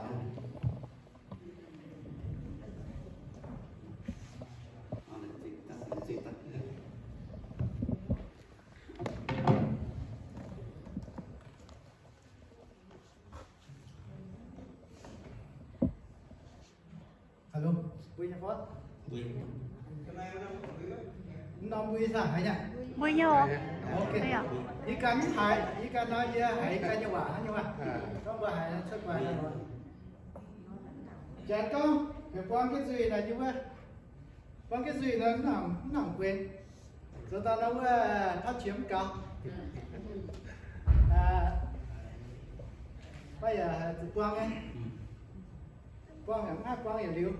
Hello, mbuo nyei fov? Mv norm mbuo nyei saah haiz nyei? Mbuo nyei oc. Ok. Yie ganh mv haiz, yie ganh nor yie haiz yie ganh nyei waac hnangv nyei waac. Gorngv mbuo haiz cuotv guai hnangv nor. Janx gorngv heuc buang jienv nzuih naaic nyei wuov, buang jienv nzuih nor mv nangc, mv nangc guenx. Zoux daaih nor wuov tauv qiex mv gaux. Mv baac yaac zuqc buang nyei. Buang yaac mv haih buang yietc liuz.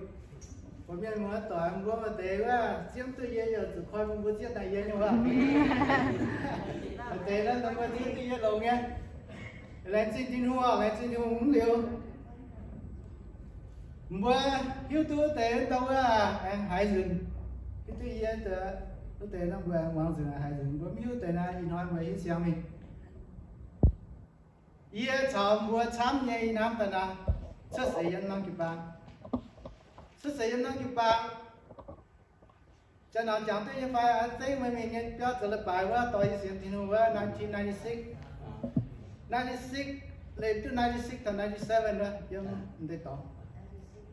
Buatc mienh muoz doic mbuo maaih deix wuov, zieqv duqv yie yaac zuqc koi bun mbuo zieqv daaih yie nyei wuov. Maaih deix naaiv dongh mbuo zieqv duqv yie longx nyei. Laengz zingh Tin-Hungh, laengz zingh Tin-Hungh mv liuz. Mbuo hiuv duqv wuov deix ndau wuov aengx haiz nzunc. Hiuv duqv yie wuov deix nor mbuo aengx muangx nzunc haiz nzunc. Mbuo mv hiuv deix naaiv ih hnoi mbuo hiuv siang mingh. Yie caux mbuo camv nyei i hnamv daaih naaiv, cuotv seix yiem norm jiu-baang. Cuotv seix yiem norm jiu-baang. Janx-laangc jangx duqv nyei fai? Zengv meih mingh nyei biauv zoux leiz-baaix wuov, dorh yie sienx Tin-Hungh wuov, nineteen ninety-six, ninety-six, leih duqv ninety-six taux ninety-seven wuov, yiem m'deix dorngx.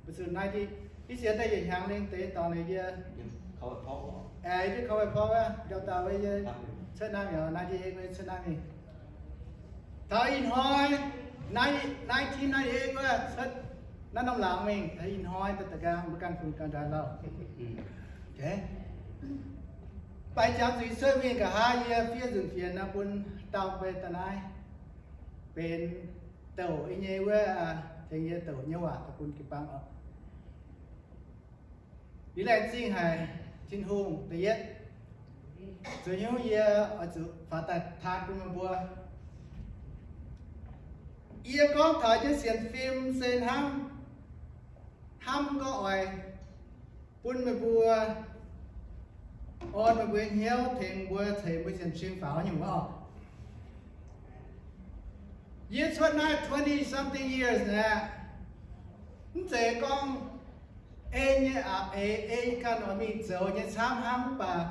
Mbuo zuqc ninety, yie sienx daaih yietc hnyangx lingh deix dorngx naaic yie, aengx yie jienv Cowboy Paw wuov, ndau dauh wuov yie cuotv naaiv mi'aqv, ninety-eight wuov cuotv naaiv mingh. Taux ih hnoi, nineteen ninety-eight wuov cuotv naaiv norm laangz mingh, taux ih hnoi daaih da'nqaang mbuo ganh fungx ganh ndaix lauh. Baix jangx zuiz cuotv mingh nqa'haav yie fiev nzunc fienx nor bun dauh mbuo daaih naaiv benx douc yie nyei wuov, tengx yie douc nyei waac daaih bun jiu-baang oc. Yie laengz zingh haic Tin-Hungh da'yietv, zuqc hnyouv yie oix zuqc faaux daaih taan bun meih mbuo. Yie gorngv taux jienv sienx fim se hnangv hnamv gorngv oix bun meih mbuo, orn meih mbuo hnyouv tengx mbuo ceix mbuo sienx fim faaux nyungc wuov oc. Yie cuotv naaiv twenty something years naaic, mv zeiz gorngv ei nyei aqc eix ei ganh oix mingh zoux nyei camv hnangv, mv baac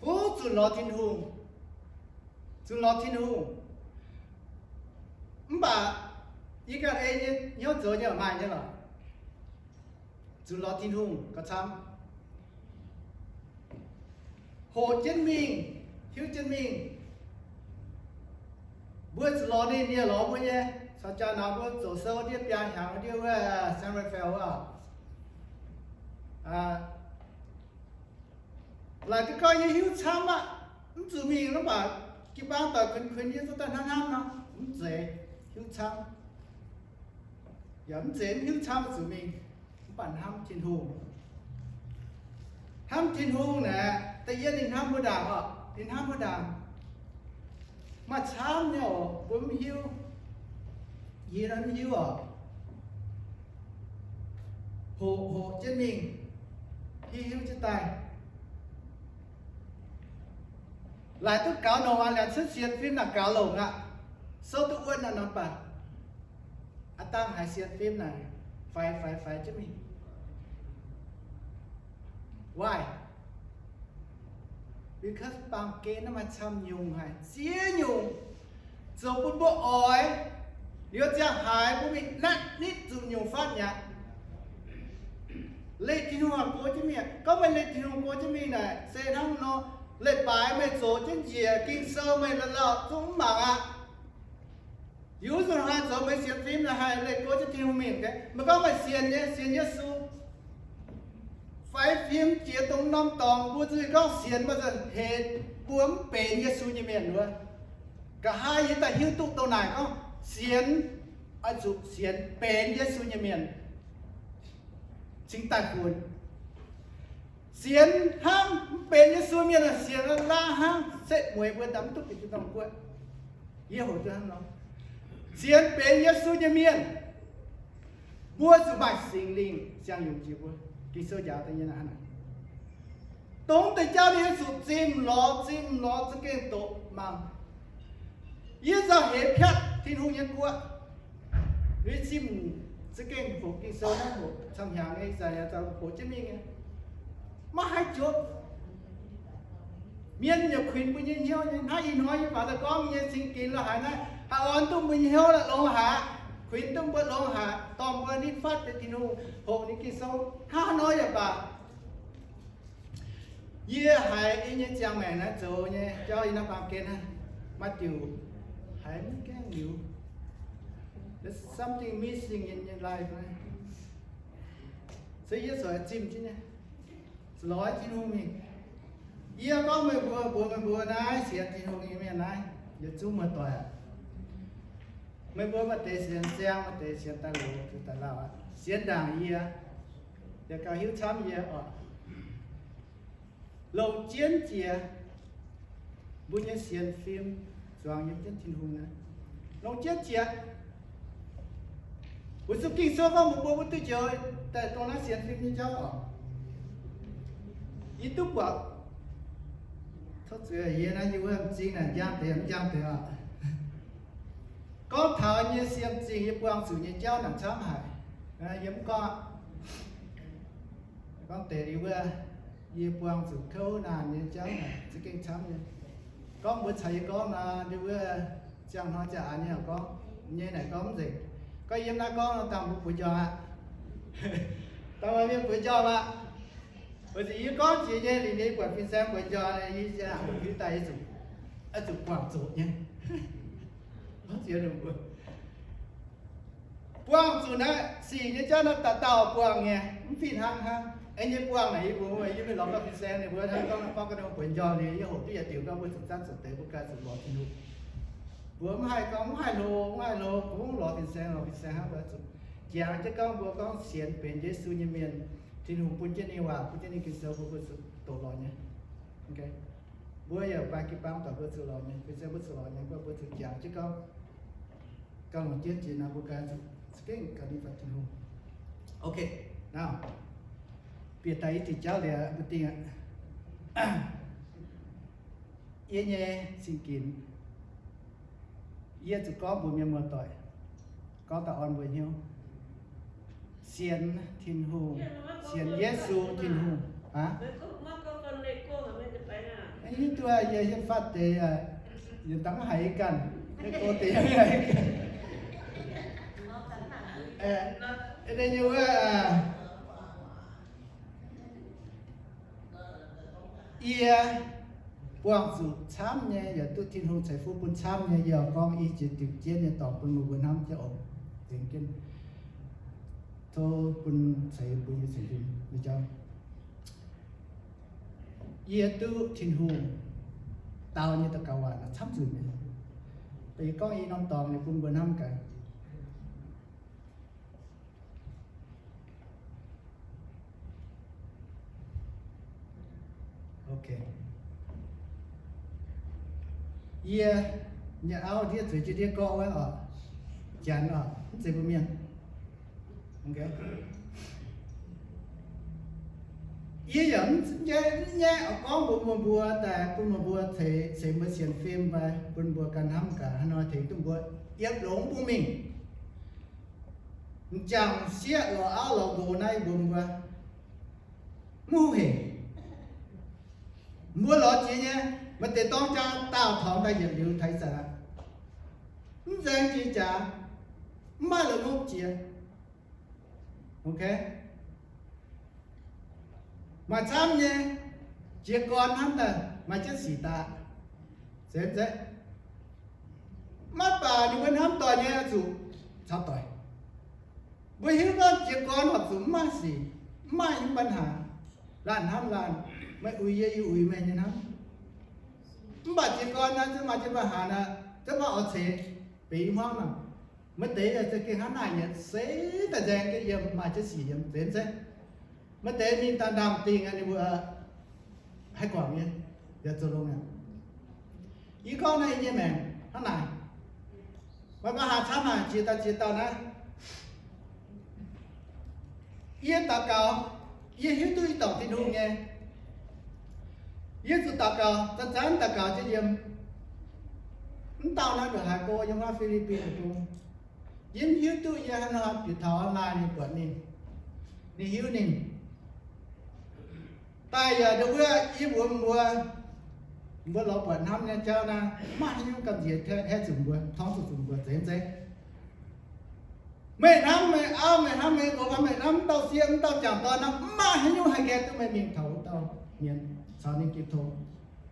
kuv zuqc lorz Tin-Hungh, zuqc lorz Tin-Hungh. Mv baac yie ganh ei nyei hnyouv zoux nyei maaih nyei lorqc. Zuqc lorz Tin-Hungh gauh camv. Hoqc jienv mingh, hiuv jienv mingh. Mbuo zuqc lorz ninh, ninh yaac lorz mbuo nyei. Caux jaa-nauz mbuo zoux sou ndiev biaa hnyangx ndiev wuov San Rafael wuov. Laaic duqv gorngv yie hiuv camv aqv, mv zuqc mingh, mv baac jiu-baang doic kuinx kuinx yie zuqc daaih hnangv hnamv nor, mv zeiz hiuv camv. Yaac mv zeiz mv hiuv camv zuqc mingh, mv baac hnamv Tin-Hungh. Hnamv Tin-Hungh naaic, da'yietv ninh hnamv mbuo ndaangc oc, ninh hnamv mbuo ndaangc. Maaih camv nyei oc, mbuo mv hiuv. Yie naaiv mv hiuv oc. Hoqc, hoqc jienv mingh, hiuv, hiuv jienv daaih. Laaic duqv gaux nongc aqv, laengz cuotv sienx fim naaic gaux longc aqv. Souv duqv wuonv aqv nor baac, aav dangh haiz sienx fim naaic faix, faix, faix jienv mingh. Why? Because baamh gen naaiv maaih camv nyungc haic, ziex nyungc zoux bun mbuo oix. Liuz ziangh haaix mbuo mingh natv nitv zuqc nyungc fatv mi'aqv. Leih Tin-Hungh go jienv mingh. Gorngv meih leih Tin-Hungh go jienv mingh naaic se hnangv nor, leiz-baaix meih zoux jienv njiec, Ging-Sou meih la'lauh zungv mv mangc aqv. Yie wuov nzunc haih zoux meih sienx fim naaic haih leih go jienv Tin-Hungh mingh. Meih gorngv meih sienx nyei, sienx Yesu. Faix fim jiex dongh norm dorngx mbuo zuqc gorngv sienx maaih zanc hec mbuo mv benx Yesu nyei mienh wuov. Nqa'haav yie daaih hiuv duqv dongh naaic gorngv sienx oix zuqc sienx benx Yesu nyei mienh cingx daaih funx. Sienx hnangv mv benx Yesu mienh, sienx laav hnangv setv mueiz mbuo daaih mv duqv bieqc jiu dongh guoqv. Yie hoqc duqv hnangv nor. Sienx benx Yesu nyei mienh, mbuo zuqc maaih Singx Lingh ziangh yungz jiex mbuo. Ging-Sou njaaux deix nyei hnangv naaic. Dongh deix jauv ninh zuqc zimh lorz, zimh lorz za'gengh doqc mangc. Yie nzauh heix piatv Tin-Hungh nyei guoqv. Yie zimh Za'gengh hoqc Ging-Sou naaiv hoqc camv-hnyangx nyei, ih zanc yaac zoux hoqc jienv mingh nyei. Maiv haih jupv. Mienh yaac kuinx mbuo nyei hnyouv nyei. Hnangv ih hnoi yie faaux daaih gorngv nyei cing-ginx la'haaix naaiv, haih orn duqv mbuo nyei hnyouv longx haic, kuinx duqv mbuo longx haic, dorh mbuo nitv fatv deix Tin-Hungh, hoqc ninh Ging-Sou. Hnangv haaix nor yaac baac, yie haiz yie nyei ziangh maengc naaiv zoux nyei jauv yie naaiv baamh gen naaiv, maaih diuc haiz mv gaengh liuz. There's something missing in your life naaiv. Se yie zuqc zimh jienv nyei, zuqc lorz Tin-Hungh mingh. Yie gorngv meih mbuo, mbuox meih mbuo naaiv sienx Tin-Hungh nyei mienh naaiv, yietc zungv muoz-doic aac, meih mbuo maaih deix sienx ziangh, maaih deix sienx daaih loz, daaih lauh aqv, sienx ndaangc yie, yaac gauh hiuv camv yie oc. Longc jienv jiex mbuo nyei sienx fim zuangx yiem jienv Tin-Hungh naaiv. Longc jienv jiex. Weic zuqc Ging-Sou gorngv mbuox mbuo, mbuo duqv njoux daaih dongh naaiv sienx fim nyei jauv oc. Yie duqv buatc, tov zuiz yie naaiv, yie wuov m'zing naaic njang deix mv njang deix oc. Gorngv taux nyei siemv zingh yie buangh zuqc nyei jauv naaic camv haic. Yie mv gorngv, gorngv deix liuz wuov, yie buangh zuqc kouv naanc nyei jauv naaic za'gengh camv nyei. Gorngv mbuo caux yie gorngv nor, liuz wuov ziangh hnoi ziangh a'nyei gorngv, nyei naaic gorngv mv nzengc. Gorngv yiem naaiv gorngv nor, dangh mbuo bueix njormh aqv. Dangh mbuo mienh bueix njormh aqv. Weic zuqc yie gorngv jiex nyei, liuz nyei buatc fin-saeng bueix njormh, yie ziangh hiuv daaih yie zuqc, zuqc buangh zuqc nyei. Gorngv jiex ninh mbuo buangh zuqc naaiv sic nyei jauv naaiv dauh dauh buangh nyei, mv fih hnangv hnangv. Aengx nyei buangh naaic yie mbuo, yie mingh lorz gauh fin-saeng ninh mbuo hnangv gorngv naaiv gorngv ga'ndongx bueix njormh liuz, yie hoqc duqv yietc diuc gorngv mbuo zuqc zanv zuqc deix mbuo ganh zuqc lorz Tin-Hungh. Mbuo mv haih gorngv, mv haih hlo, mv haih hlo, mv lorz fin-saeng, lorz fin-saeng hnangv mbuo zuqc jangx jienv gorngv mbuo gorngv sienx benx Yesu nyei mienh, Tin-Hungh bun jienv ninh waac, bun jienv ninh Ging-Sou mbuo, mbuo zuqc doqc lorz nyei. Mbuo yaac baaix jiu-baang doic mbuo zuqc lorz nyei, fin-saeng mbuo zuqc lorz nyei, mbuo, mbuo zuqc jangx jienv gorngv gauh longc jienv jiex naaiv mbuo ganh zuqc za'gengh gauh ninh fatv Tin-Hungh. Okay, now, bieqc daaih i diuc jauv liuz mbuo dingh aqv. Yie nyei cing-ginx, yie zuqc gorngv mbuox mienh muoz-doic, gorngv daaih orn mbuo hnyouv. Sienx Tin-Hungh, sienx Yesu Tin-Hungh. Aa, hiuv duqv yie hietv fatv deix, yie dangv haiz ganh, go deix haiz ganh. Nyei wuov, yie buangh zuqc camv nyei, yaac duqv Tin-Hungh ceix fuqv bun camv nyei, yie gorngv i jiex diuc jienv nyei dorngx bun mbuo mbuo hnamv jienv oc. Tengx jienv tov bun ceix bun yie ceix bun nyei jauv. Yie duqv Tin-Hungh dau nyei daux gaux waac camv nzunc nyei. Baac yie gorngv i norm dorngx ninh bun mbuo hnamv gaax. Okay. Yie nyei auv ndiev zueiz jienv ndiev gorqv wuov oc, Janx oc, mv zeiz mbuo mienh. Yie yaac mv nyaiv, mv nyaiv oix gorngv mbuox meih mbuo daaih bun meih mbuo ceix, ceix mbuo sienx fim fai bun mbuo ganh hnamv gaax haaix nor tengx duqv mbuo yiem longx mbuo mingh. M'jangc sieqv lorz auv lorz nqox naaiv mbuox mbuo, mv hungh hec. Mbuo lorz jiex nyei, maaih deix dorng jaa daauh tongx daaih yietc liuz taux ih zanc aqv. Mv nzaeng jiex jaax, mv maaih la'longc jiex. Okay? Maaih camv nyei, jiez gorn hnamv daaih maaih jienv sic daaih. Zeiz zeiz? Maiv baac ninh mbuo hnamv doic nyei oix zuqc caux doic. Mbuo hiuv gorngv jiez gorn horpc zuqc mv maaih sic, mv maaih nyungc ปัญหา, laanh hnamv laanh, meih uix yie, yie uix meih nyei hnamv. Mv baac jiez gorn naaiv zungv maaih jienv ปัญหา naaic, zungv maaih oix ceix benx i hmuangv naaic. Maaih deix yaac za'gengh hnangv naaic nyei, seix daaih nzaeng jienv yiem, maaih jienv sic yiem, zeiz mv zeiz? Maaih deix mingh daaih ndaam-dingh aqv, ninh mbuo haih guangc nyei, yaac zoux longx aqv. Yie gorngv naaiv yie nyei maengc hnangv naaic. Maaih ปัญหา camv haic, jiex daaih jiex dauh naaiv. Yie daux gaux, yie hiuv duqv yie dorngc Tin-Hungh nyei. Yie zuqc daux gaux, zanc-zanc daux gaux jienv yiem. Mv dauh naaiv ndongc haaix go yiem wuov Fi^li^bin Deic-Bung. Yie mv hiuv duqv yie hnangv haaix nor bieqc taux online ninh buatc ninh, ninh hiuv ninh. Daaih yaac ndongc wuov yie mbuox mbuo, mbuo lorz buatc hnamv nyei jauv naaiv, mv maaih haaix nyungc gamh nziex haeqv zuqc mbuo, torngv zuqc zuqc mbuo zeiz mv zeiz. Meih hnamv meih auv, meih hnamv meih nqox, meih hnamv mv dauh sieqv, mv dauh jangc dorn nor, mv maaih haaix nyungc haih nqaeqv duqv meih mingh taux wuov dauh mienh caux ninh jiu tong.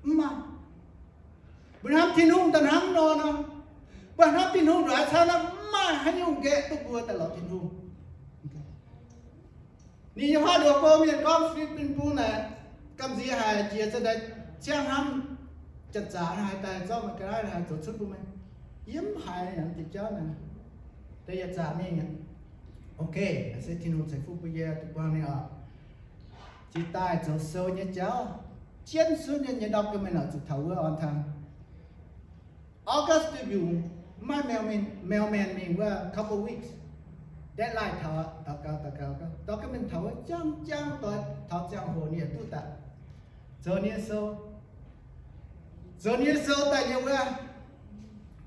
Mv maaih. Mbuo hnamv Tin-Hungh daaih hnangv nor nor, mbuo hnamv Tin-Hungh ndongc haaix camv nor, mv maaih haaix nyungc nqaeqv duqv mbuo daaih lorz Tin-Hungh. Ninh nyei huaav nduox go mienh gorngv Fi^li^bin bung naaic gamh nziex haic, njiec za'naaic ciangv hnamv janx-zaqc haaix daaih zorqv mangc gaax naaiv haaix zoux cunv bun meih. Yie mv haiz naaiv deix jauv naaic, deix yietc zaqc mingh aqv. Ok, se Tin-Hungh ceix fuqv bun yie duqv buangh ninh oc. Jiex daaih zoux sou nyei jauv, jienv sunv nyei nyei document oc, zuqc taux wuov on time. August Tribune, maiv mail-in, mailman mingh wuov couple weeks, deadline taux, daux gaux daux gaux, document taux wuov jangv jangv doix, taux ziangh hoc ninh yaac duqv daaih zoux nyei sou. Zoux nyei sou daaih liuz wuov,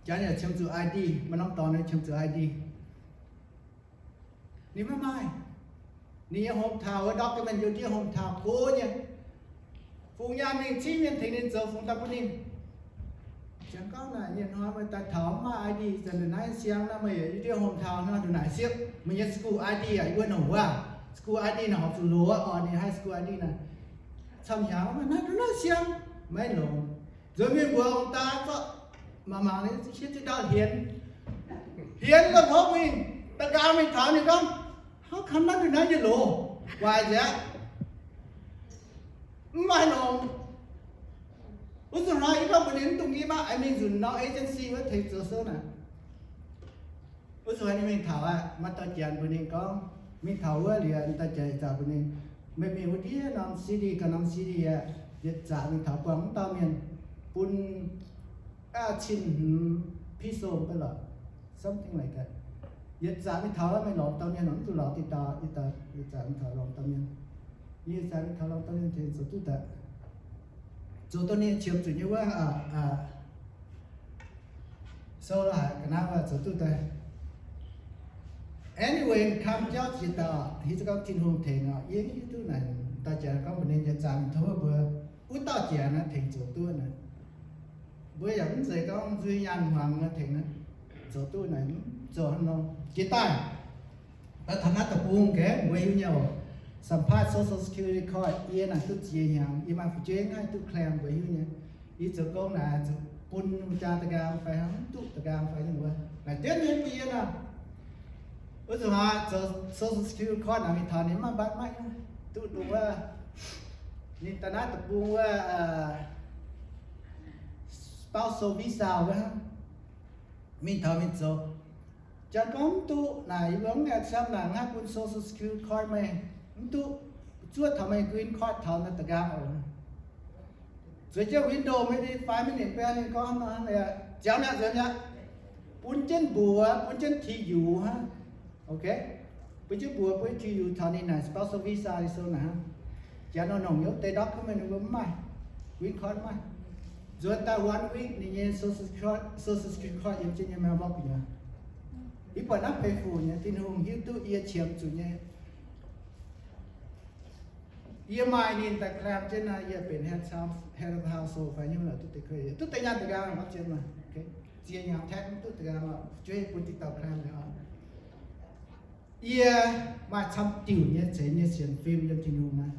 janx yaac qiemx zuqc I D, maaih norm dorngx ninh qiemx zuqc I D. Ninh maiv maaih. Ninh nyei hometown wuov document yiem ndiev hometown go nyei. Fungx nyaanh mingh cingv mienh tengx ninh zoux fungx daaih bun ninh. Ziangx gorngv naaic, mienh hnoi meih daaih taux mv maaih I D, zanc ndongc naaiv siang naaiv meih yaac yiem ndiev hometown nor, ndongc naaic siepv meih nyei school I D aqv, yie mbuo nongc wuov school I D naaic horpc zuqc loz oc, ninh high school I D naaic. Camv hnyangx maiv naaiv ndongc naaiv siang, maiv longx. Nzuonx mingh mbuox ong-daa zorqv mangc mangc ninh hietv ziex dauh hienx, hienx la'hopv mingh, da'nqaang mingh taux ninh gorngv, how come naaiv ndongc naaiv nyei loz waaic nzengc, mv maaih longx. Wuov zuqc hnoi yie gorngv mbuox ninh mv dungx nqipv aqv, aengx mingh nzunc norm agency wuov tengx zoux sou naaic. Wuov zuqc hnoi ninh mingh taux aqv, maaih dauh janx mbuox ninh gorngv, mingh taux wuov liuz, dauh janx yietc zaqc mbuox ninh, meih mingh wuov ndiev norm city gauh norm city aqv, yietc zaqc mingh taux buangh wuov dauh mienh bun aa cin hmz peso ba'laqc, something like that. Yietc zaqc mingh taux meih lorz dauh mienh, mv zuqc lorz diqc dauh, yietc zaqc mingh taux lorz dauh mienh. Yie yietc zaqc mingh taux lorz dauh mienh tengx zoux duqv daaih, zoux duqv ninh qiemx zuqc nyei wuov, sou la'haic ga'naaiv wuov zoux duqv daaih. Anyway, kamv jauv jiex daaih, hiuv duqv gorngv Tin-Hungh tengx oc. Yie mv hiuv duqv naaic, dauh janx gorngv mbuox ninh yietc zaqc mingh taux wuov mbuo, wuov dauh janx naaiv tengx zoux duqv naaic. Mbuo yaac mv zeiz gorngv nzuih nyaanh hmuangx tengx naaiv zoux duqv naaic, mv zoux hnangv nor. Jiex daaih, daaih taux naaiv deic-bung gaax, mbuo hiuv nyei oc, สัมภาษณ์ Social Security card, yie naaic duqv ziex hnyangx, yie maaih fu'jueiv mv haih duqv แคลม mbuo hiuv nyei. Yie zoux gong naaic zuqc bun wuov jaa da'nqaang fai hnangv, mv duqv da'nqaang fai hnangv wuov. Naaic dienv nyei bun yie nor. Wuov zuqc haaix zoux Social Security card naaic mingh taux ninh mv maaih บัตร maiv duqv dongh wuov, ninh daaih naaiv deic-bung wuov, spousal visa wuov hnangv. Mingh taux mingh zoux, janx gorngv mv duqv naaic, yie mbuo mv gaengh camv naaic, mv haih bun Social Security card meih, mv duqv, zuov taux meih green card taux naaiv da'nqaang oc. Zueiz jienv window maybe five minutes bun ninh gorngv hnangv nor hnangv, nziaamv mi'aqv, nziaamv mi'aqv. Bun jienv mbuox, bun jienv ti yux hnangv. Ok, bun jienv mbuox, bun jienv ti yux taux ninh naaic spousal visa nyei sou naaic hnangv. Janx nor nongc nyei wuov deix document ninh mbuo mv maaih, green card mv maaih. Nzuonx daaih one week ninh nyei Social Security card yiem jienv nyei mailbox nyei. Yie buatc naaiv beiv func nyei, Tin-Hungh hiuv duqv yie qiemx zuqc nyei. Yie maaih ninh daaih แคลม jienv naaiv, yie benx แฮด household ฟาย nyungc la'duqv deix, duqv deix nyaanh da'nqaang gorngv zien maah. Ziex hnyangx แท็ก mv duqv da'nqaang oc, fu'jueiv bun diqc dauh แคลม nyei oc. Yie maaih camv diuc nyei ceix nyei sienx fim yiem Tin-Hungh naaiv.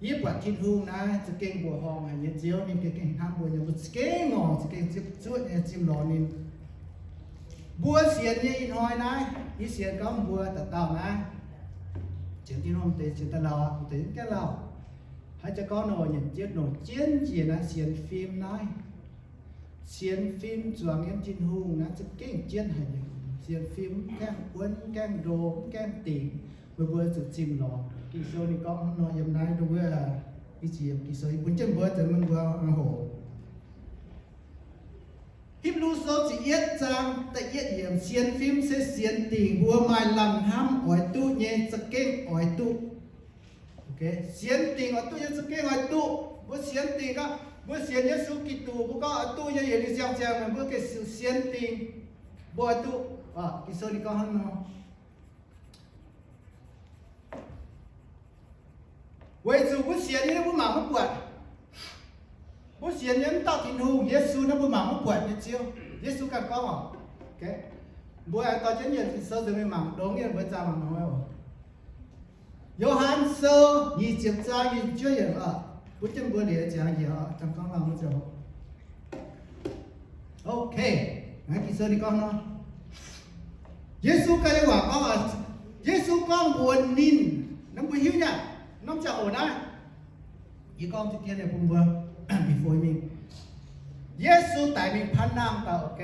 Yie buatc Tin-Hungh naaiv za'gengh mbuoqc horngh haic nyei Ziouv, ninh gengh hnamv mbuo nyei, mbuo za'gengh ngorc, za'gengh zipv zuoqv nyei zimh lorz ninh. Mbuo sienx nyei ih hnoi naaiv, yie sienx gorngv mbuo dauh dauh naaiv, sienx Tin-Hungh deix sienx daaih lauh, deix mv gaengh lauh. Haaix jaax gorngv nor, nyiemc jienv nor, jienv njiec naaiv sienx fim naaiv. Sienx fim zuangx yiem Tin-Hungh naaiv za'gengh jienv haic nyei. Sienx fim mv gaengh wuonv, mv gaengh ndo, mv gaengh dingc, meih mbuo zuqc zimh lorz. Ging-Sou ninh gorngv hnangv nor yiem naaiv ndau wuov, i ziex yiem Ging-Sou, yie bun jienv mbuo, zanc mbuo hoc. Hipv^lu Sou ziepc yietv zaang da'yietv yiemc, sienx fim se sienx dingc mbuo maaih lamh hnamv oix duqv nyei za'gengh oix duqv. Sienx dingc oix duqv nyei za'gengh oix duqv. Mbuo sienx dingc gorngv mbuo sienx Yesu Giduc, mbuo gorngv oix duqv nyei, yietc liuz ziangh ziangh meih mbuo gengh sienx dingc mbuo oix duqv. Ging-Sou ninh gorngv hnangv nor, weic zuqc mbuo sienx nyei mbuo mangc maiv buatc. Mbuo sienx nyei mv dauh Tin-Hungh, Yesu naaiv mbuo mangc maiv buatc nyei Ziouv. Yesu ganh gorngv oc. Mbuo aengx dorh jienv yiemc Ging-Sou nzengc mingh mangc, longx nyei mbuo zaah mangc nor oc. Yo^han Sou nyic ziepc zaang nyic ziepc juov yiemc oc. Bun jienv mbuo liuz ziangx njiec oc, dangh gorngv lamh mbuo ziangh hoc. Ok, naaiv Ging-Sou ninh gorngv nor, Yesu ganh nyei waac gorngv, Yesu gorngv mbuox ninh, naaiv mbuo hiuv nyei, norm ziangh hoc naaiv, yie gorngv diqv dien bun mbuo before mingh. Yesu daic mingh paan nangh daaih oc,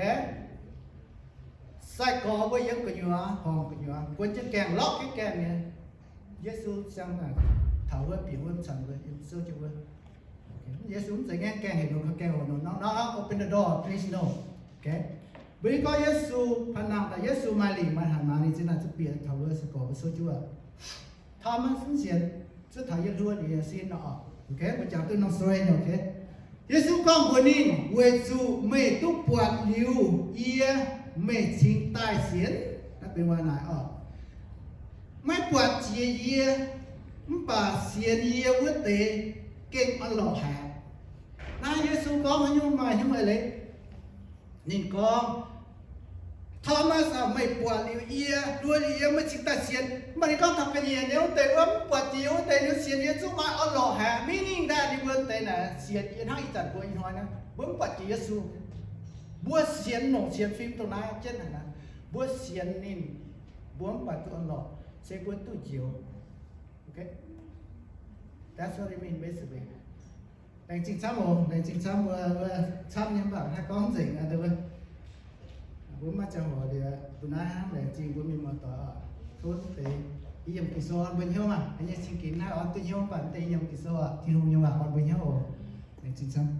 sai-gorx mbuo yiem gu'nyuoz, horngc gu'nyuoz, guon jienv gaengh, lorqc jienv gaengh nyei. Yesu siang taux wuov bieqc wuov, mv caux mbuo yiem souv jienv wuov. Yesu mv zeiz ngaengv gaengh heuc nor, gaengh oix nor, no, no, open the door, please, no. Mbuo hiuv gorngv Yesu paan nangh daaih, Yesu maaih lingc maaih hnaangx, ninh zinh ndaangc zuqc bieqc taux wuov sai-gorx mbuo souv jienv wuov. Thomas mv sienx, zuov taux yie hluo ninh nyei sin nor. Mbuo jangx duqv norm story nyei. Yesu gorngv mbuox ninh, weic zuqc meih duqv buatc liuz yie, meih cingx daaih sienx. Naaiv benx waac naaic oc. Maiv buatc jiex yie, mv baac sienx yie wuov deix gengh orn-lorqc haic. Naaiv Yesu gorngv haaix nyungc maaih hnyouv eix leiz? Ninh gorngv, Thomas aac, meih buatc liuz yie, hluo liuz yie, meih cingx daaih sienx. Mv baac ninh gorngv taux ga'nyiec nyei wuov deix wuov, mv buatc jiex wuov deix liuz sienx yie zungv maaih orn-lorqc haic. Meaning daaih ninh mbuo deix naaic sienx yie hnangv ih zanc mbuo ih hnoi naaiv, mbuo mv buatc jiex Yesu. Mbuo sienx longc sienx fim dongh naaiv jienv haic naaic. Mbuo sienx ninh, mbuo mv baac duqv orn-lorqc, se mbuo duqv njoux. That's what it means, basically. Laengz zingh camv oc, laengz zingh camv mbuo, mbuo camv nyei mv baac haih gorngv nzengc aqv. Mbuo mv maaih ziangh hoc liuz, mbuo naaiv hnangv laengz zingh mbuo mienh muoz-doic oc. Tov deix i yiem Ging-Sou orn mbuo hnyouv maah. Nyei cing-genx naaiv orn duqv hnyouv, mv baac mv deix i yiem Ging-Sou oc, Tin-Hungh nyei waac orn mbuo hnyouv oc. Laengz zingh camv.